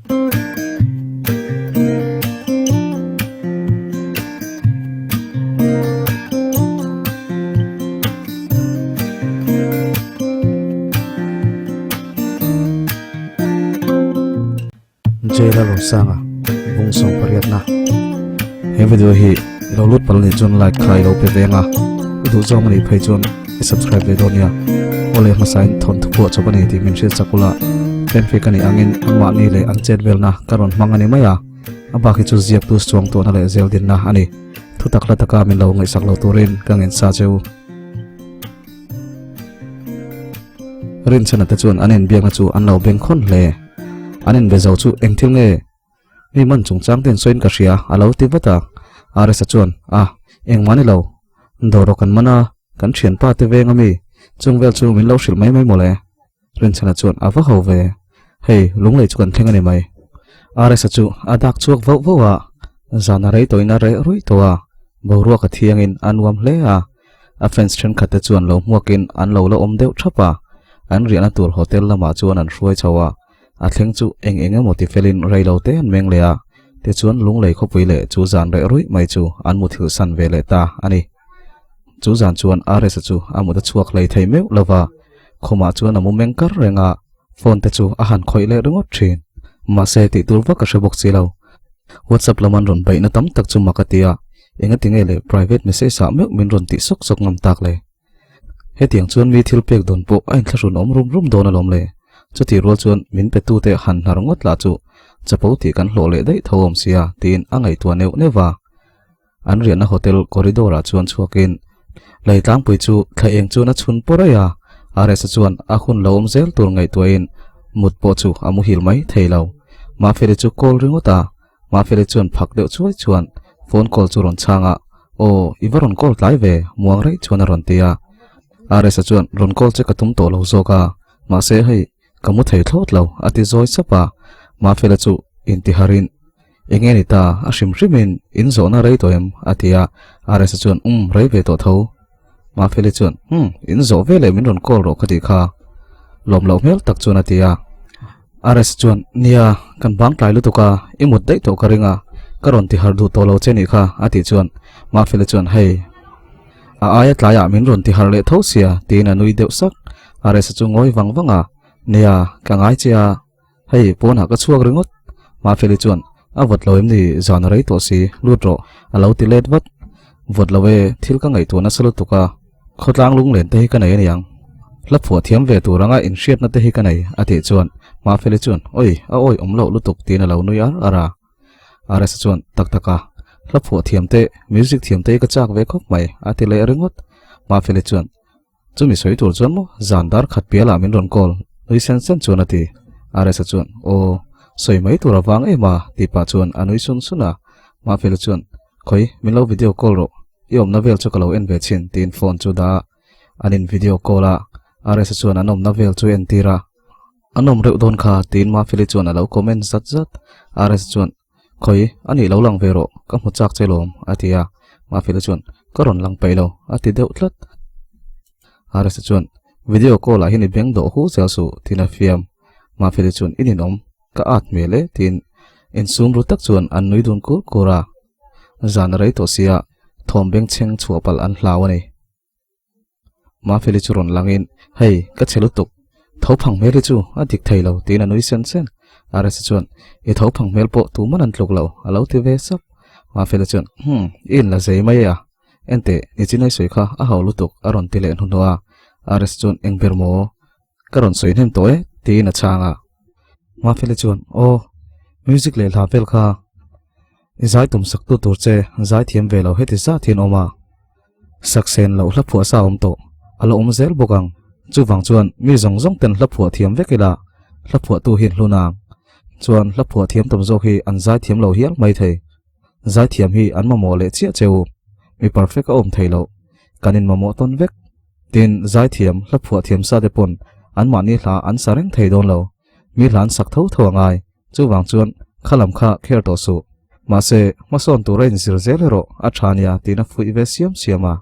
Jail a rawn sang a bung sawm pariatna he video hi i lo lut palh anih chuan like kha i lo pe veng a i duh zawng anih phei chuan i subscribe ve dawn nia awle hmasain thawnthu phuah chawp ani tih min hriat chak ula fanfic anih angin anmahni leh an chet velna ka rawn hmang ani mai a a bak hi chu ziak tu chuang tawhna leh zel dinna ani thutak hla taka min lo ngaihsak lo turin ka ngen sa cheu. Rinchhana te chuan an inbiakna chu an lo beng khawn hle. An inbe zo chu eng thil nge? Mi man chungchang ten sawiin ka hria a lo ti vat a. RS-a chuan, A, engmah ni lo. Dawr kan man a, kan thianpa te veng ami chung vel chu min lo hrilh mai mai mawle. Rinchhana chuan a va ho ve. Hei, lunglei chu kan thleng a ni mai. RS-a chu a dak chhuak vauh vauh a, zan a rei tawhin a reh ruih tawh a, boruak a thiangin a nuam hle a. A fans thenkhat te chuan lo hmuakin an lo la awm deuh thap a, an riahna tur hotel lamah chuan an hruai chho a, a thleng chu eng eng emaw ti felin rei lo te an meng leh a, tichuan lunglei khawpui leh chu zan reh ruih mai chu an muthilh san ve leh ta a ni. Chu zan chuan RS-a chu a mut a chhuak hlei thei meuh lo va, khumah chuan a mu meng kar reng a, phone te chu a han khawih leh ringawt thin. Mahse tih tur vak a hre bawk si lo. WhatsApp lam an rawn beihna tam tak chu mak a ti a, Engati nge le private message ah meuh min rawn tih sawk sawk ngam tak le? Hetiang chuan mi thil pek dawn pawh a inthlahrun awm rum rum dawn alawm le. Chutih rual chuan min pe tute han hnar ngawt lah chu chapo tih kan hlawh leh daih tho awm sia tiin a ngaihtuah neuh neuh a. An riahna hotel corridor ah chuan chhuakin lei tlangpui chu thla eng chuan a chhun pawh raih a, RS-a chuan a hun lo awm zel tur ngaihtuahin mut pawh chu a muhil mai thei lo. Mafeli chu call ringawt a, Mafeli chuan phak deuh chuai chuan phone call chu rawn chhang a, Aw, i va rawn call tlai ve, muang rei chuan a rawn ti a. RS-a chuan rawn call che ka tum tawh lo zawk a, mahse hei, ka mu thei thlawt lo, a ti zawi sap a. Mafela chu intiharin, Eng nge ni ta, a hrim hrimin in zawhna rei tawh em? a ti a. RS-a chuan, Umm, rei ve tawh tho. Mafeli chuan, Umm, in zawh veleh min rawn call rawh ka tih kha. Lawm loh hmel tak chuan a ti a. RS chuan, Nia, kan bang tlai lutuk a, i mut daih tawh ka ring a, ka rawn ti harh duh tawh lo che nih kha, a tih chuan Mafeli chuan, Hei, a aia tlaiah min rawn ti harh leh tho sia, tiin a nui deuh sak. RS chu ngawi vang vang a, Nia, ka ngai che a, hei, pawnah ka chhuak ringawt. Mafeli chuan, A vawt lo em ni, zan a rei tawh si, lut rawh, a lo ti let vat. Vawt lo e, thil ka ngaihtuah nasa lutuk a. Khawtlang lunglen te hi ka nei aniang. Hla phuah thiam ve tur anga inhriatna te hi ka nei, a tih chuan Mafeli chuan, Oi, a awi awm loh lutuk tiin a lo nui ar ar a. RS-a chuan, Tak tak a, hla phuah thiam te, music thiam te hi ka chak ve khawp mai, a ti leh ringawt. Mafeli chuan, Chumi sawi tur chuan maw zan dar khat pialah min rawn call, nui sen sen chuan a ti. RS-a chuan, Aw, sawi mai tur a vang em a, tih pah chuan a nui sun sun a. Mafeli chuan, Khawi, min lo video call rawh. I awmna vel chu ka lo en ve chhin tiin phone chu dah a, an in video call a, RS-a chuan an awmna vel chu entir a, An awm reuh dawn kha tiin Mafeli chuan a lo comment zat zat. RS chuan, Khawi, a nih lo lang ve rawh, ka hmu chak che lawm a ti a, Mafeli chuan, Ka rawn lang peih lo a ti deuh tlat. RS chuan, Video call ah hian i beng dawh hu zel suh tiin a fiam. Mafeli chuan, I ninawm, ka at hmel e tiin insum ru tak chuan an nui dun kur kur a. Zan a rei tawh sia, thawm bengchheng chhuah palh an hlau a ni. Mafeli chu rawn langin, Hei, ka chhe lutuk. Tho phang hmel hi chu a dik thei lo, tiin a nui sen sen. RS chuan, I tho phang hmel pawh tuman an tluk lo, a lo ti ve sap. Mafeli chuan, Hum, i inla zei mai e a. Enteh, nichinai sawi kha a hau lutuk, a rawn ti leh hnuhnawh a. RS chuan, Eng ber maw? Ka rawn sawi hnem tawh e, tiin a chhang a. Mafeli chuan, Aw, music leh hla vel kha i zai tum sak tu tur che zai thiam ve lo heti zat hian awm a. Sak sen loh hla phuah sa awm tawh, a la awm zel bawk ang. Chuvang chuan mi zawng zawng ten hla phuah thiam vek ila, hla phuahtu hi an hlun ang. Chuan hla phuah thiam tam zawk hi an zai thiam lo hial mai thei. Zai thiam hi an mamawh leh chiah che u. Mi perfect a awm thei loh. Kan in mamawh tawn vek. Tin, zaithiam, hla phuah thiam sa te pawn anmahni hla an sa reng thei dawn lo. Mi hla an sak tho tho a ngai. Chuvang chuan kha lam kha kher tawh suh. Mahse, hmasawn tura inzir zel erawh a tha nia tiin a fuih ve siam siam a.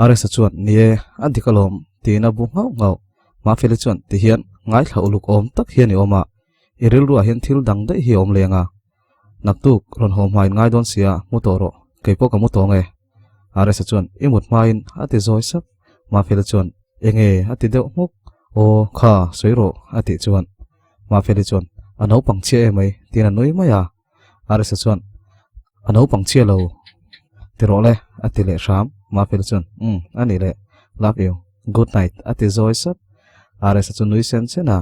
RS-a chuan, Ni e, a dik alawm, tiin a bu nghauh nghauh. Mafeli chuan, Tihian, ngaithla uluk awm tak hian i awm a. I rilruah hian thil dang daih hi a awm leng a. Naktuk rawn haw hmain ngai dawn sia, mu tawh rawh. Kei pawh ka mu tawng e. Aresa chuan, I mut hmain a ti zawi sap. Mafeli chuan, Enge? a ti deuh hmuk. Aw, kha, sawi rawh, a tih chuan. Mafeli chuan, A naupang chhia emai, tiin a nui mai a. Aresa chuan, A naupang chhia lo, ti rawh le, a ti leh hram. Mafeli chuan, Umm, a nih leh. Love you. Good night, a ti zawi sap. Aresa chu nui sen sen a.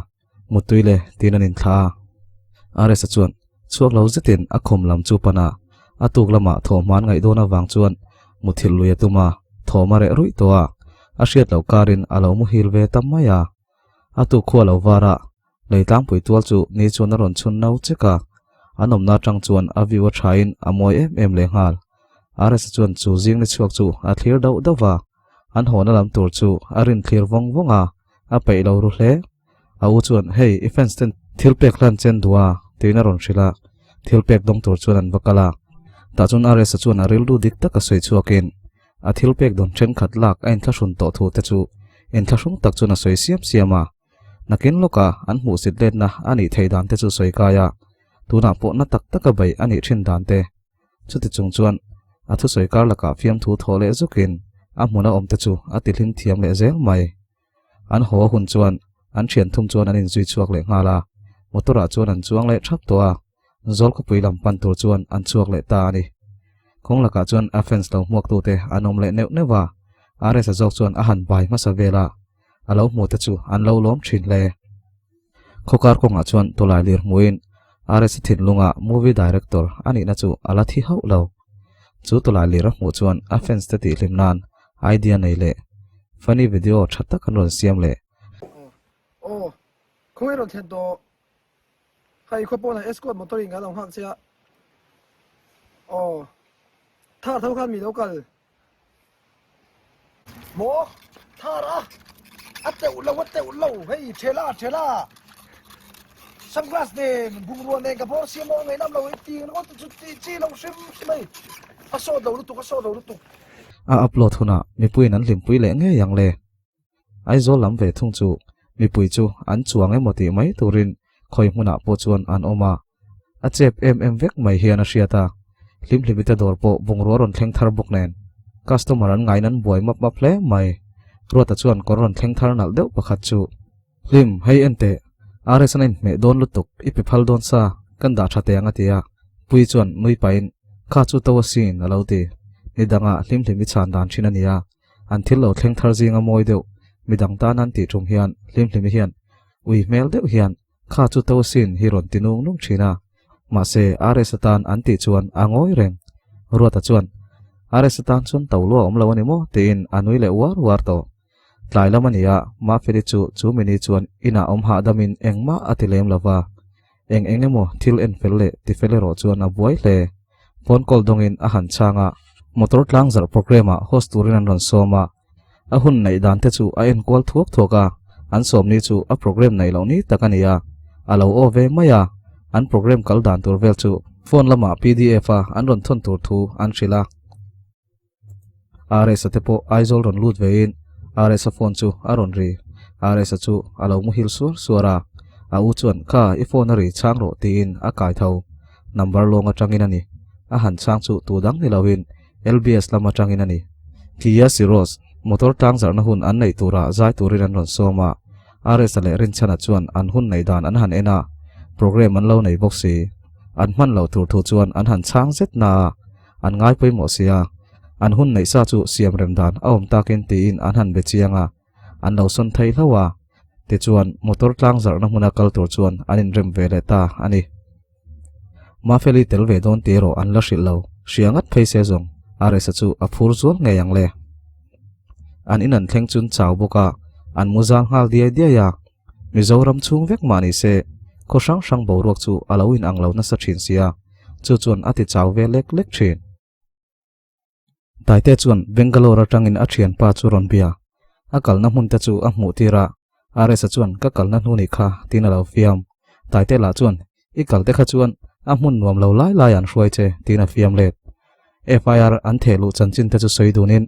Mutui le tiin an inthla a. Aresa chuan chhuak lo zetin a khum lam chu pan a, a tuk lamah thawhhma an ngaih dawn avang chuan muthilh lui a tum a, thawm a reh ruih tawh a, a hriat loh karin a lo muhil ve ta mai a. A tuk khua lo var a, lei tlangpui tual chu ni chuan a rawn chhun no chek a, an awmna atang chuan a view a thain a mawi em em lehnghal. Aresa chuan chu zing ni chhuak chu a thlir dauh dauh va, an hawna lam tur chu a rin thlir vawng vawng a, a peih lo ru hle. A u chuan, Hei, i fans ten thil pek hlan chen duh a, tiin a rawn hrilh a. Thil pek dawng tur chuan an va kal a. Tah chuan RS-a chuan a rilru dik taka sawi chhuakin a thil pek dawn thenkhat lak a inthlahrun tawh thu te chu inthlahrung tak chuan a sawi siam siam a. Nakin lawka an hmuhsit letna a nih theih dan te chu sawi kai a, tunah pawh na tak taka beih a nih thin dan te. Chuti chung chuan a thusawi kar lakah fiamthu thawh leh zukin a hmuna awm te chu a tihlim thiam leh zel mai. An haw a hun chuan an thian thum chuan an inzui chhuak leh nghal a, motor ah chuan an chuang leh thap tawh a, Zawlkhawpui lam pan tur chuan an chhuak leh ta a ni. Kawng lakah chuan a fans lo hmuak tute an awm leh neuh neuh a, RS-a zawk chuan a han bai hmasa vel a, a lo hmu te chu an lo lawm thin hle. Khawkar kawngah chuan tawlai lir hmuin RS-a thinlunga movie director a nihna chu a la thi hauh lo. Chu tawlai lir a hmuh chuan a fans te tihhlim nan Idea nei leh funny video tha tak an rawn siam leh. Aw, khawngaih rawn thlen tawh. Hei khua pawnah escort motor in kan lo nghak che a. Aw, thar tho khan mi lo kal. Maw, thar a, a teuh lo a teuh lo, hei thela thela. Sunglass nen bungrua nen ka bawr siam maw ngei nam lo hei ti ringawt te chu tih chi lo hrim hrim hei. A sawt lo lutuk a sawt lo lutuk. A upload hunah mipuiin an hlimpui leh ngei ang le. Aizawl lam ve thung chu mipui chu an chuang emaw tih mai turin khawi hmunah pawh chuan an awm a. A chep em em vek mai hian a hriat a. Hlimhlimi te dawr pawh bungrua rawn thleng thar bawk nen customer an ngaiin an buai map map hle mai. Ruata chuan kawr rawn thleng thar nalh deuh pakhat chu. Hlim, hei en teh, RS an inhmeh dawn lutuk, i pe phal dawn sa, kan dah tha teh ang a ti a. Pui chuan nui pahin, Kha chu to asin, a lo ti. Ni dangah hlim hlim i chhan dan thin a nia. An thil lo thleng thar zinga mawi deuh, midang tan an tih tum hian hlim hlimi hian ui hmel deuh hian, Kha chu to asin hi rawn ti nung nung thin a. Mahse, RS atan an tih chuan a ngawi reng. Ruata chuan, RS atan chuan to lua awm lo a ni maw? tiin a nui leh uar uar tawh. Tlai lam a ni a, Mafeli chu chu mini chuan inah awm hahdamin engmah a ti lem lo va. Eng eng emaw thil en fel leh ti fel erawh chuan a buai hle. Phone call dawngin a han chhang a, motor tlang zarh programme ah host turin an rawn sawm a. A hun neih dan te chu a en kual thuak thuak a, an sawm ni chu a programme neih loh ni tak a ni a, a lo aw ve mai a. An programme kal dan tur vel chu phone lamah pdf a an rawn thawn tur thu an hrilh a. RS-a te pawh Aizawl rawn lut vein RS-a phone chu a rawn ri. RS-a chu a lo muhil suar suar a, a u chuan Kha, i phone a ri chhang rawh tiin a kai tho. Number lawng atangin a ni. A han chhang chu tu dang ni loin LBS lam atangin a ni. Kia Syros, motor tlang zarhna hun an neih turah zai turin an rawn sawm a, RS-a leh Rinchhana chuan an hun neih dan an han en a, program an lo nei bawk si. An hman loh tur thu chuan an han chhang zet na a. An ngai pawimawh sia, an hun neih sa chu siam rem dan a awm takin tiin an han be chiang a, an lo sawn thei hlauh a. Tichuan, motor tlang zarhna hmuna kal tur chuan an inrem ve leh ta a ni. Mafeli tel ve dawn tih erawh an la hrilh lo, hria ngat phei se zawng RS-a chu a phur zual ngei ang le. An in an thleng chun chau bawk a, an mu zal nghal diai diai a. Mizoram chhung vek mah ni se, khaw hrang hrang boruak chu a lo inang lo nasa thin sia, chu chuan a ti chau ve lek lek thin. Taite chuan Bangalore atangin a thianpa chu rawn bia. A kalna hmun te chu a hmuh tir a, RS-a chuan ka kalna hnu nih kha tiin a lo fiam. Taite lah chuan I kal te kha chuan a hmun nuam lo lai lai an hruai che tiin a fiam let. FIR an theh luh chanchin te chu sawi dunin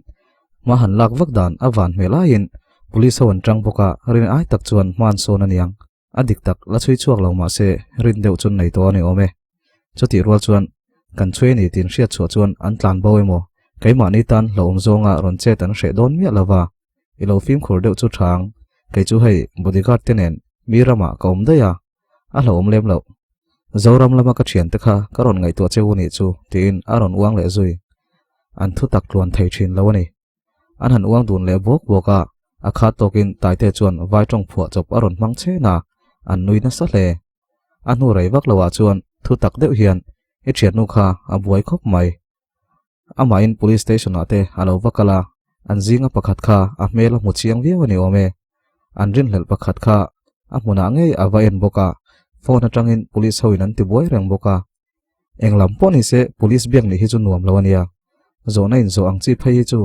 hma han lak vak dan a van hmel aiin Police ho an tang bawk a, rin ai tak chuan hma an sawn a niang. A dik tak la chhui chhuak lo mah se rin deuh chun nei tawh a ni awm e. Chutih rual chuan kan chhui a ni tih hriat chhuah chuan an tlan bo emaw keimahni tan hlauhawm zawnga rawn chet an hreh dawn miah lova i lo fimkhur deuh chu thang kei chu hei bodyguard te nen mi ramah ka awm daih a, a hlauhawm lem loh. Zoram lama ka thiante kha ka rawn ngaihtuah che u nih chu tiin a rawn uang leh zui. An thu tak tluan thei thin lo a ni. An han uang dun leh bawk bawk a, a khat tawkin Taite chuan vai tawng phuah chawp a rawn hmang chen a, an nui nasa hle. A hnu rei vak loah chuan thu tak deuh hian i thiannu kha a buai khawp mai. Amahin Police Station ah te a lo va kal a, an zinga pakhat kha a hmel a hmu chiang viau a ni awm e. An rinhlelh pakhat kha a hmunah ngei a va en bawk a, phone atangin Police hoin an ti buai reng bawk a. Eng lam pawh ni se Police biak nih hi chu nuam lo a nia. Zawhna inzawh ang chi phei hi chu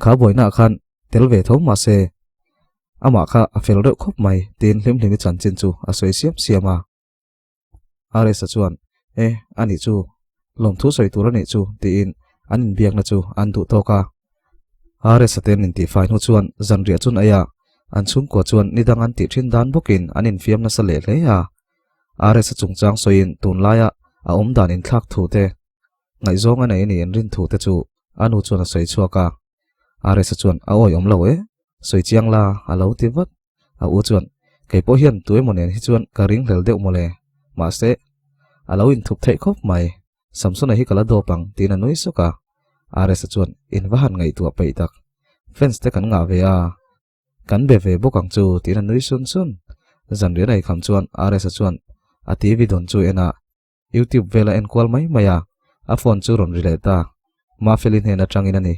kha buainaah khan tel ve tho mah se amah kha a fel reuh khawp mai tiin Hlimhlimi chanchin chu a sawi siam siam a. RS-a chuan, E, a nih chu, lawmthu sawi tur a nih chu, tiin an inbiakna chu an duh tawk a. RS-a te an intihfai hnu chuan zanriah chun aia an chhungkua chuan nidang an tih thin dan bawkin an infiam nasa leh hle a. RS-a chungchang sawiin tunlaia a awm dan inthlak thu te, ngaihzawng a nei a nih an rin thu te chu a nu chuan a sawi chhuak a. RS-a chuan a awi awm lo e, sawi chiang la a lo ti vat. A u chuan, Kei pawh hian tu emaw nen hi chuan ka ring hlel deuh mawle. Mahse, a lo inthup theih khawp mai. Samsona hi ka la dawp ang tiin a nui suk a. RS-a chuan, In va han ngaihtuah peih tak. Fans te kan ngah ve a. Kan be ve bawk ang chu tiin a nui sun sun. Zanrian ei kham chuan RS-a chuan a TV dawn chu en a. YouTube vel a enkual mai mai a, a phone chu rawn ri leh ta. Mafeli hnen atangin a ni.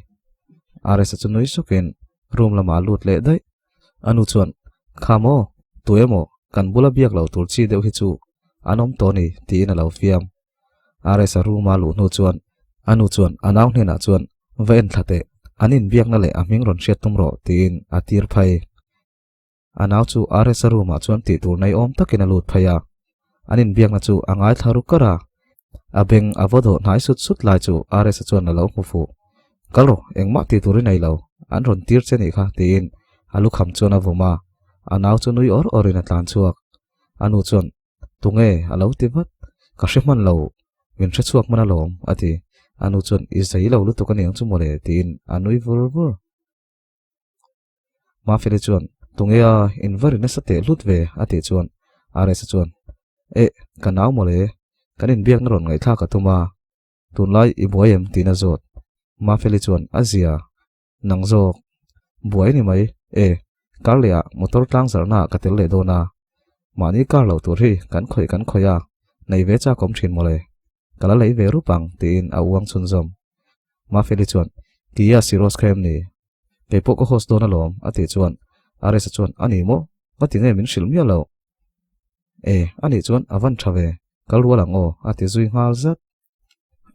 RS-a chu nui sukin room lamah a lut leh daih. A nu chuan, Kha maw, tu emaw kan bula biak lo tur chi deuh hi chu an awm tawh ni tiin a lo fiam. RS-a room a luh hnu chuan a nu chuan a nau hnenah chuan va en thla teh, an inbiakna leh a hming rawn hriat tum rawh tiin a tir phei. A nau chu RS-a room-ah chuan tih tur nei awm takin a lut phei a, an inbiakna chu a ngaithla ru kar a. A beng a vaw dawh hnai sut sut lai chu RS-a chuan a lo hmu fuh. Kal rawh, engmah tih tur i nei lo, an rawn tir che nih kha, tiin a lukham chuan a vawm a, a nau chu nui awr awrin a tlan chhuak. A nu chuan, Tunge? a lo ti vat. Ka hre hman lo, min hre chhuak hman alawm, a ti. A nu chuan, I zei lo lutuk a niang chu mawle, tiin a nui vur vur. Mafeli chuan, Tunge a, in va ri nasa teh hlut ve, a tih chuan RS-a chuan, Eh, ka nau mawle, kan inbiakna rawn ngaihthlak a tum a, tunlai i buai em? tiin a zawt. Mafeli chuan, A zia, nang zawk, buai ni mai, eh, kar lehah motor tlang zarhnaah ka tel leh dawn a, mahni kar loh tur hi kan khawih kan khawih a, nei ve chak awm thin mawle, ka la lei ve rup ang, tiin a uang chhunzawm. Mafeli chuan, Kia Siros kha em ni? Kei pawh ka host dawn alawm, a tih chuan Aresa chuan, A ni maw? Nga ti nge min hrilh miah loh? E, a nih chuan a van tha ve, kal rual ang aw, a ti zui nghal zat.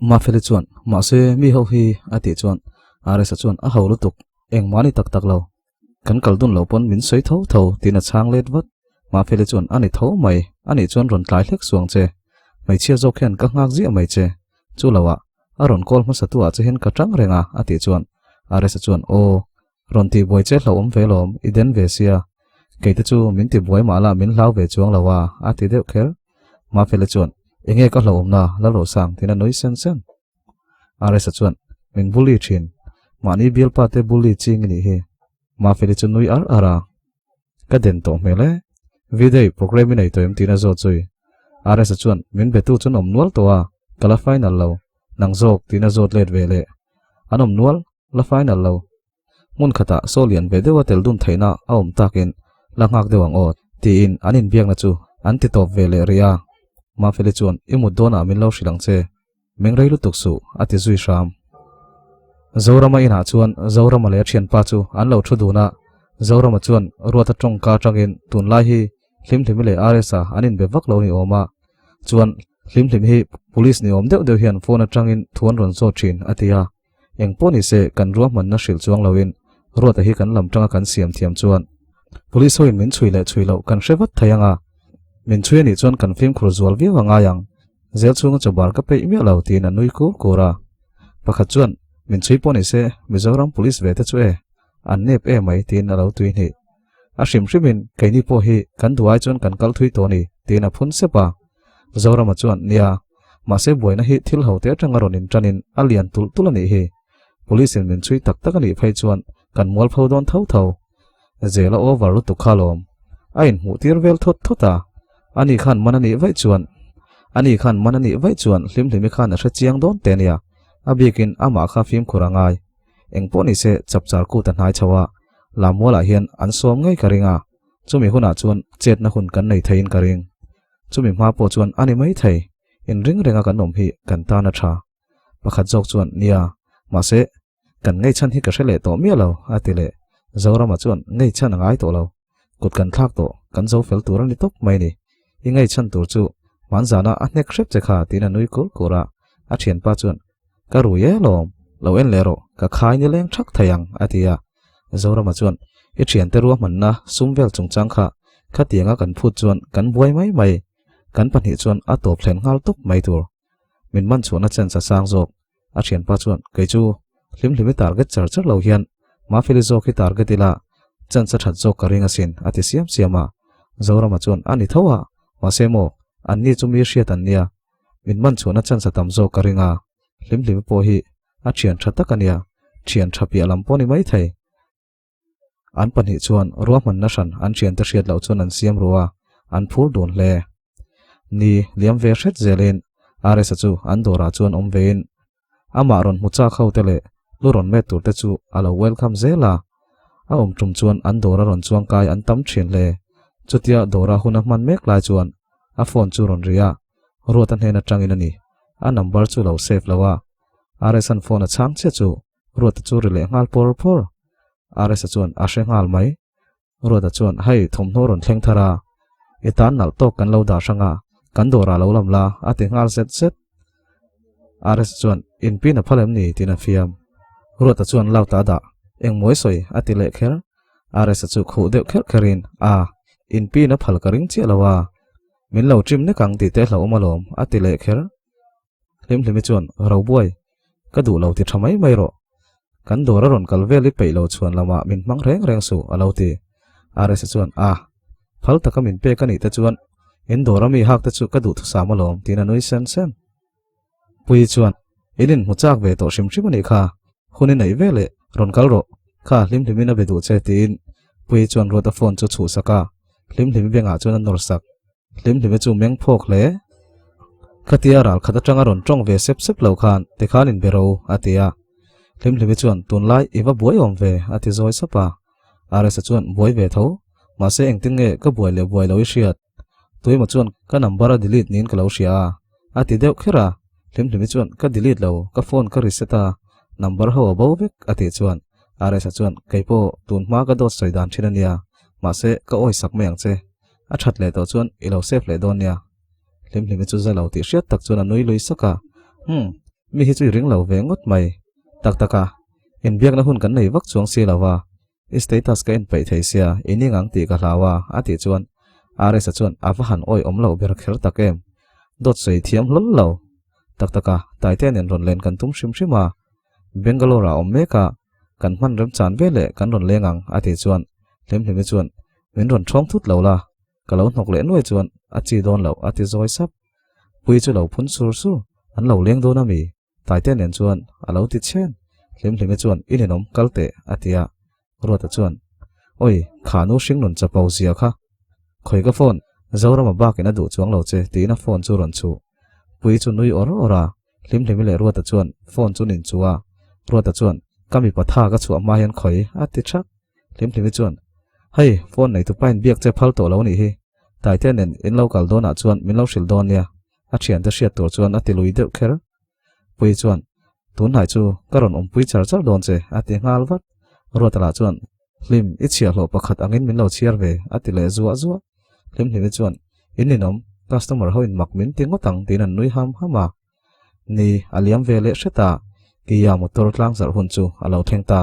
Mafeli chuan, Mahse, mi ho hi, a tih chuan Aresa chuan, A ho lutuk, engmah ni tak tak lo. Kan kal dun loh pawn min sawi tho tho, tiin a chhang let vat. Mafeli chuan, A ni tho mai, a nih chuan rawn tlai hlek suang che. Hmeichhia zawk hian ka nghak ziah mai che. Chu loah, A rawn call hmasa tu ah che hian ka tang reng a, a tih chuan RS-a chuan, Aw, rawn tih buai che hlauhawm ve lawm, i den ve sia. Keite chu min ti buai mah la min hlau ve chuang lo a, a ti deuh kher. Mafele chuan, Enge ka hlauhawmna, Lalrosang, tiin a nui sen sen. RS-a chuan, Min bully thin. Mahni bialpa te bully ching i nih hi. Mafeli chu nui ar ar a. Ka den tawh hmel e. V-day programme i nei tawh em tiin a zawt zui. RS-a chuan min betu chu an awm nual tawh a, ka la final lo. Nang zawk tiin a zawt let ve leh. An awm nual, la final lo. Hmun khatah saw lian ve deuha tel dun theihna a awm takin la nghak deuh ang aw tiin an inbiakna chu an ti tawp ve leh rih a. Mafeli chuan i mut dawnah min lo hrilh ang che. Meng rei lutuk suh, a ti zui hram. Zorama inah chuan Zorama leh a thianpa chu an lo thu dun a, Zorama chuan Ruata tawngka atangin tunlai hi Hlimhlimi leh RS-a an inbe vak lo ni awm a, chuan Hlimhlimi hi police ni awm deuh deuh hian phone atangin thu an rawn zawt thin, a ti a. Eng pawh ni se kan ruahmanna hrilh chuang loin Ruata hi kan lam tanga kan siam thiam chuan police hoin min chhui leh chhui loh kan hre vat thei ang a, min chhui a nih chuan kan fimkhur zual viau a ngai ang. Zel chhunga chawbar ka peih miah lo tiin a nui kur kur a. Pakhat chuan, Min chhui pawh ni se, Mizoram Police ve te chu e, an nep e mai tiin a lo tui hnih. A hrim hrimin keini pawh hi kan duh ai chuan kan kal thui tawh a ni, tiin a phun sep a. Zorama chuan, Nia, mahse buaina hi thil ho te atanga rawn inṭanin a lian tulh tulh a nih hi. Police in min chhui tak tak a nih phei chuan kan mualpho dawn tho tho. Zela over lutuk kha lawm. A inhmuh tir vel thawt thawt a. Ani khan man a nih vaih chuan Ani khan man a nih vaih chuan Hlimhlimi khan a hre chiang dawn te ania. A bikin amah kha fimkhur a ngai. Eng pawh nise chapchar kut a hnai chho a, Lammualah hian an sawm ngei ka ring a, chumi hunah chuan chetna hun kan nei theiin ka ring. Chumi hma pawh chuan a ni mai thei, inring renga kan awm hi kan tan a tha. Pakhat zawk chuan, Nia, mahse, kan ngei chhan hi ka hre leh tawh miah lo, a ti leh. Zorama chuan, Ngei chhan a ngai tawh lo. Kut kan thlak tawh, kan zo fel tur a ni tawp mai ni. I ngei chhan tur chu hmanzana a hnek hrep che kha, tiin a nui kur kur a. A thianpa chuan, Ka rui e lawm, lo en leh rawh, ka khai ni leng thak thei ang, a ti a. Zorama chuan, I thiante ruahmanna sum vel chungchang kha khatianga kan phut chuan kan buai mai mai, kan pahnih chuan a tawp thlen nghal tawp mai tur. Min man chhuahna chance a sang zawk. A thianpa chuan, Kei chu hlimhlimi target char char lo hian Mafeli zawk hi target ila chance a that zawk ka ring asin, a ti siam siam a. Zorama chuan, A ni tho a, mahse maw, anni chu mi hriat an nia, Min man chhuahna chance a tam zawk ka ring a, Hlimhlimi pawh hi a thian tha tak a nia, thian tha piah lam pawh ni mai thei. An pahnih chuan ruahmanna hran an thiante hriat loh chuan an siam ru a, an phur dun hle. Ni, liam ve hret zelin RS-a chu an dawrah chuan awm vein amah rawn hmu chak ho te leh lu rawn met tur te chu a lo welcome zel a. A awm tum chuan an dawra rawn chuang kai an tam thin hle. Chutia dawra hun a hman mek lai chuan a phone chu rawn ri a, Ruata hnen atangin a ni. A number chu lo save lo a. RS-a'n phone a chhang chiah chu Ruata chu ri leh nghal pawr pawr. RS-a chuan a hre nghal mai. Ruata chuan, Hei, thawmhnaw rawn thleng thar a, i tan nalh tawk kan lo dah hrang a, kan dawrah lo lam la, a ti nghal zet zet. RS chuan, In pin a phal em ni? tiin a fiam. Ruata chuan Lauta a dah, Eng mawi sawi? a ti leh kher. RS chu khuh deuh kherh kherin, A, in pin a phal ka ring chiah lo a, min lo trim nek ang tih te hlauhawm alawm, a ti leh kher. Hlimhlimi chuan, Robuai, ka duh lo ti tha mai mai rawh. Kan dawr a rawn kal vel i peih lo chhuan lamah min hmang reng reng suh, a lo ti. RS chuan, A, phal taka min pek a nih te chuan in dawr a mi hak te chu ka duh thusam alawm, tiin a nui sen sen. Puii chuan, In inhmu chak ve tawh hrim hrim a nih kha, hun i neih ve leh rawn kal rawh, kha Hlimhlimin a be duh che, tiin Puii chuan Ruata phone chu chhuhsak a, Hlimhlimi bengah chuan a nawr sak. Hlimhlimi chu meng phawk hle. Khatia ral khat atanga rawn tawng ve sep sep lo khan tikhan in be ro, a ti a. Hlimhlimi chuan, Tunlai i va buai awm ve, a ti zawi sap a. RS-a chuan, Buai ve tho. Mahse engtin nge ka buai leh buai lo i hriat? Tuima chuan, Ka number a delete niin ka lo hria a, a ti deuh kher a. Hlimhlimi chuan, Ka delete lo, ka phone ka reset a, number ho a bo vek, a tih chuan RS-a chuan, Keipawh tunhma ka dawt sawi dan thin a nia, mahse ka awi sak mai ang che. A that leh tawh chuan i lo save leh dawn nia. Hlimhlimi chu za lo tih hriat tak chuan a nui lui sak a. Umm, mi hi chu i ring lo ve ngawt mai. Tak tak a, inbiakna hun kan nei vak chuang si lo va, i status ka en peih thei sia, i ning ang tih ka hlau a, a tih chuan RS-a chuan a va han awih awm loh ber kher tak em. Dawt sawi thiam hlawl lo. Tak tak a, Taite nen rawn len kan tum hrim hrim a. Bangalore ah awm mek a, kan hman remchan ve leh kan rawn leng ang, a tih chuan Hlimhlimi chuan Min rawn ṭhawng thut lo la, ka lo hnawk leh nuai chuan a chi dawn loh a ti zawi sap. Pui chu lo phun sur sur, an lo leng dawn a mi? Taite nen chuan a lo ti chhen. Hlimhlimi chuan i ninawm kal teh a ti a. Ruata chuan, Oi, kha nu hringnun chapo zia kha. Khawi ka phone, Zorama bakin a duh chuang lo che tiin a phone chu rawn chhuh. Pui chu nui awr awr a, Hlimhlimi leh Ruata chuan phone chu nin chu a. Ruata chuan, Ka mipa tha ka chhuah hma hian khawi a ti thak. Hlimhlimi chuan, Hei, phone nei tupa in biak che phal tawh lo nih hi. Taite nen in lo kal dawnah chuan min lo hrilh dawn nia, a thiante hriat tur chuan a ti lui deuh kher. Pui chuan, Tunhnai chu ka rawn awmpui char char dawn che, a ti nghal vat. Ruata lah chuan, Hlim, i chhiahhlawh pakhat angin min lo chhiar ve, a ti leh zuah zuah. Hlimhlimi chuan, In ninawm, customer ho in mak min ti ngawt ang, tiin an nui ham ham a. Ni, a liam ve leh hret a, Kia motor tlang zarh hun chu a lo thleng ta.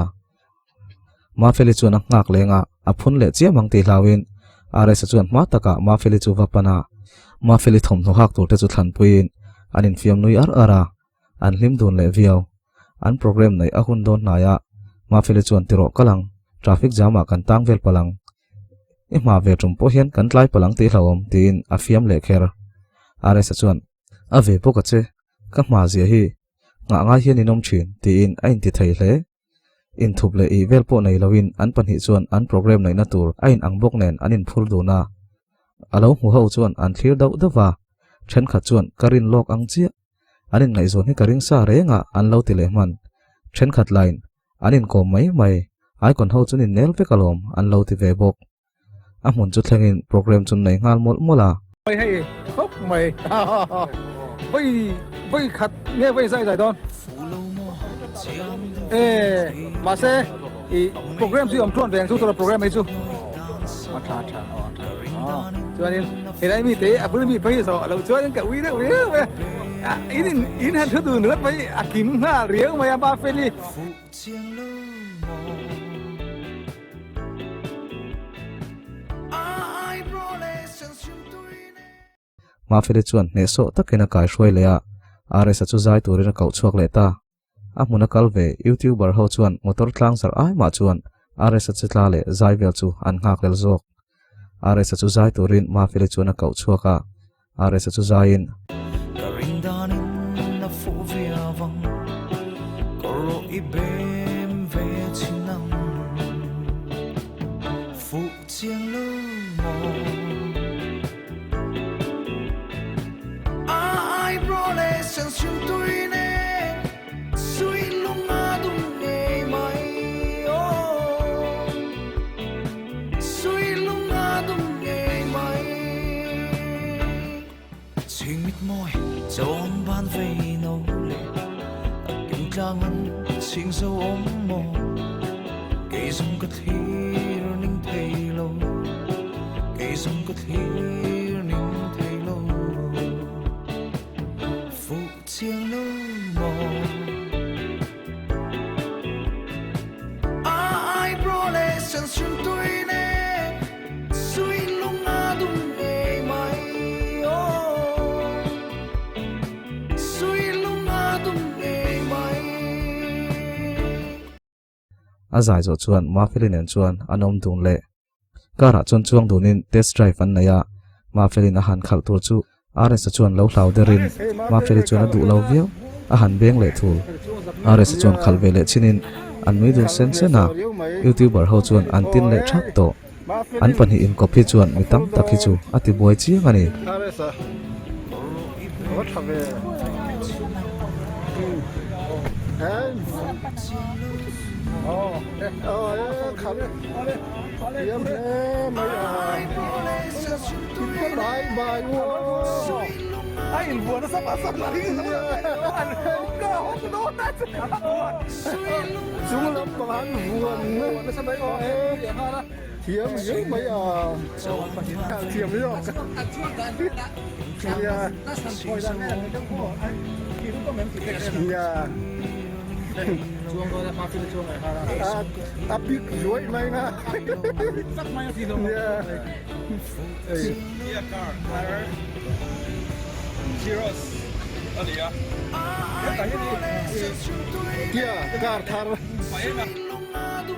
Mafeli chuan a nghak leng a, a phun leh chiam ang tih hlauin RS-a chuan hma takah Mafeli chu va pan a, Mafeli thawmhnaw hak tur te chu thlanpuiin an infiam nui ar ar a, an hlim dun leh viau. An programme neih a hun dawn hnai a, Mafeli chuan tirawh kal ang, traffic jam ah kan tang vel palh ang. I hma ve tum pawh hian kan tlai palh ang tih hlauhawm tiin a fiam leh kher. Aresa chuan, A ve bawk a che, ka hma zia hi nghah ngai hian in awm thin tiin a inti thei hle. Inthup leh ih vel pawh nei loin an pahnih chuan an program neihna tur a in ang bawk nen an inphur dun a. A lo hmu ho chuan an thlir dauh dauh va, thenkhat chuan ka rin lawk ang chiah. An inngaihzawn hi ka ring sa reng a an lo ti leh hman. Thenkhat lain an inkawm mai mai, icon ho chu nin nel vek alawm an lo ti ve bawk. A hmun chu thlengin program chu nei nghal mawlh mawlh a. Mai hei khawp mai vawi vawi khat nge vawi zai zai dawn e mahse i program chu awm tluan ve ang chu tura program hei chu a tha tha chuanin helai mi te a bul mi phei zo lo chuanin ka ui deuh riau mai a in in han thu dun ringawt mai a kim nghal riau mai a pa feli Mafeli chuan hnehsawh takin a kaihruai leh a, RS-a chu zai turin a koh chhuak leh ta. A hmun a kal ve, YouTuber ho chuan motor tlang zarh ai mah chuan RS-a che tla leh zai vel chu an nghak lel zawk. RS-a chu zai turin Mafeli chuan a koh chhuak a, RS-a chu zaiin. Ka ring danin a fuh ve avang, ka rawh i bem ve chin ang, fuh chiang lo maw? A eyebrow leh sensiu tui nen, sui lung a dum ngei mai, oh. Sui lung a dum ngei mai. Chhing mit mawi chawn ban vei no le a kim tlang an chhing zo awm maw kei zawng ka thlir ning thei lo kei zawng ka thlir ning thei lo fuh chiang lo maw. A zai zawh chuan Mafeli nen chuan an awm dun leh. Car ah chuan chuang dunin test drive an nei a, Mafelin a han khalh tur chu RS-a chuan lo hlau derin Mafeli chuan a duh lo viau, a han beng leh thul. RS-a chuan khalh ve leh chinin an nui dun sen sen a, YouTuber ho chuan an tin leh thap tawh. An pahnih inkawp hi chuan mi tam tak hi chu a ti buai chiang a ni.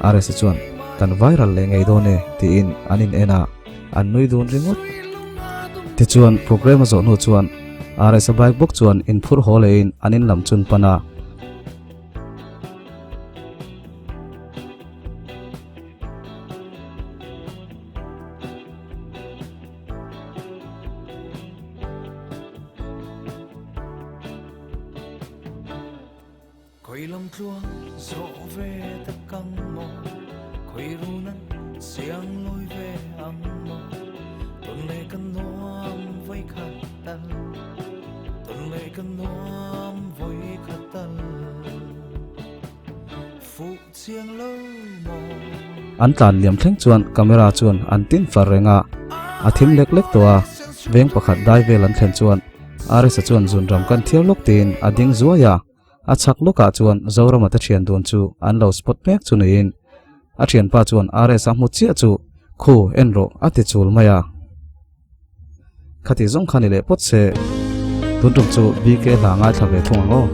RS chuan kan viral leh ngei dawn e tiin an in en a, an nui dun ringawt. Tichuan program a zawh hnu chuan RS a bike bawk chuan inphur haw lehin an in lam chun pan a. Khawi lam tluang zawh ve tak ang maw, khawi run an siang lawi ve ang maw, tawn leh kan nuam vawi khat tal, tawn leh kan nuam vawi khat tal, fuh chiang lo maw. An tlan liam thleng chuan camera chuan an tin far reng a, a thim lek lek tawh a, veng pakhat dai vel an thlen chuan RS-a chuan zunram kan thiar lawk tiin a ding zuai a. A chhak lawkah chuan Zorama te thian dun chu an lo spot mek chu niin a thianpa chuan RS a hmu chiah chu khu en rawh a ti chul mai a. Khati zawng kha ni leh pawt se tun tum chu BK hla ngaithla ve thung ang aw.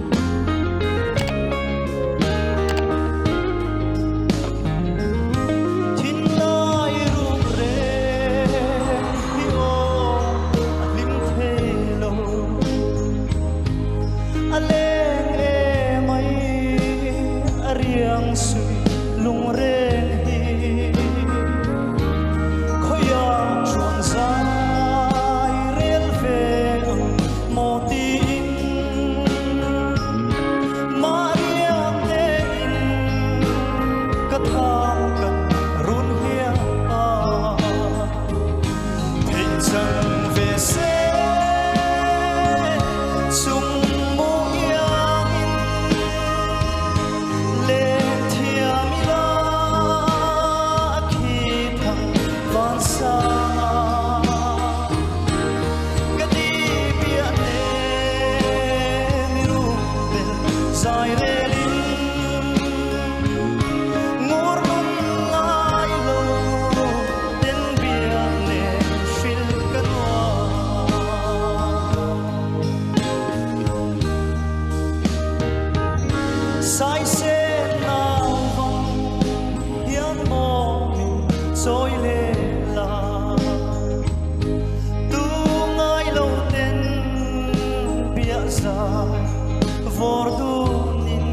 vawr dunin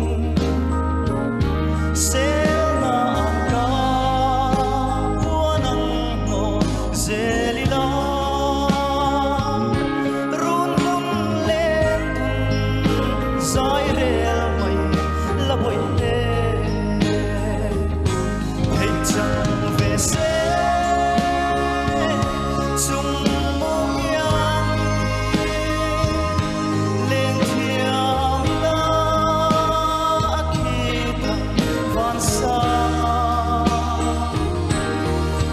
selna ang ka puan ang hnawh zel ila run hlum len dun zai rel mai la bawi te theih chang ve se chung mu iang lên thiam la khi ta van xa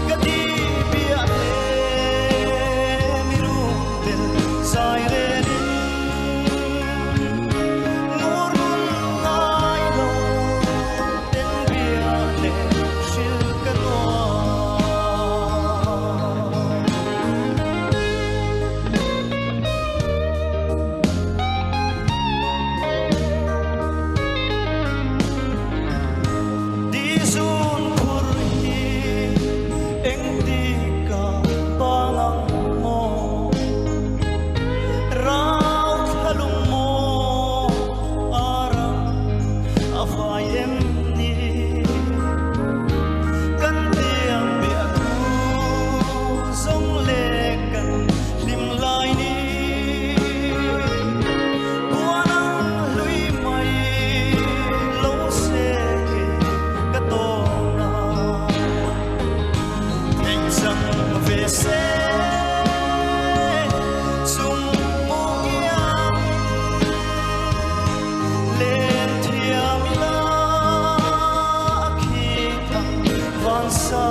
ka ti bia mi ru tel zai relin ngurun ngai lo ten bia le hril ka nuam. Di zun phur hi eng tika pangang maw rau thlalung maw aram a vai em ni kan tiang bia thu zawng le kan hlim lai ni buan ang hlui mai lo se ke ka tawng a theih chang ve se chung mu iang lên thiam ila khi thang van xa.